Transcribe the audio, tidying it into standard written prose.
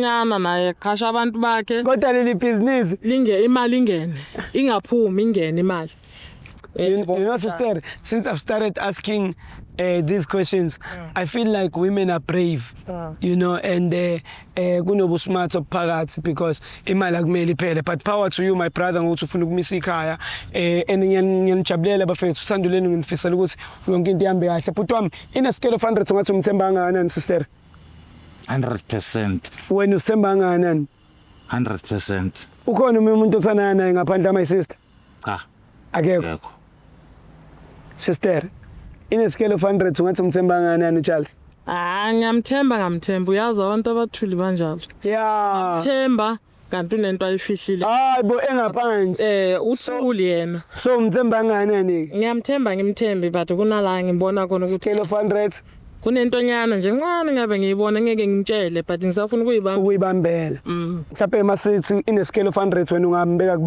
Nyana naye qhasha abantu bakhe. Kodwa leli bhizinisi Linge imali ingene, ingaphumi, ingene imali. You know, sister, since I've started asking these questions, I feel like women are brave, and kunobu smart obuphakathi because imali akumele iphele. But power to you, my brother, ngokuthi ufuna ukumisa ikhaya. And ngiyanijabulela, bafethu, uthando lenu, nginifisela ukuthi yonke into ihambe kahle. But wami, in a scale of 100, ungathi umthemba kangakanani, sister? 100%. Wena usithemba kangakanani? 100%. Ukhona umuntu othandana naye ngaphandle, my sister? Cha. Akekho. Yekho. Sister, in a scale of 100, ungathi umthemba kangakanani uCharles? Ah, ngiyamthemba, ngamthemba. Uyazi abantu abathuli banjalo. Themba kanti unento ayifihlile. Hayi bo, engaphansi. Uthuli yena. So umthemba kangakanani ke? Ngiyamthemba, ngimthembi, but kunala ngibona khona ukuthi Scale of 100. Kunentonyana nje encane ngabe ngiyibona, ngeke ngimtshele, but ngisafuna ukuyibamba. Ukuyibambela. Mhlawumbe masithi in a scale of 100, wena ungambeka kuba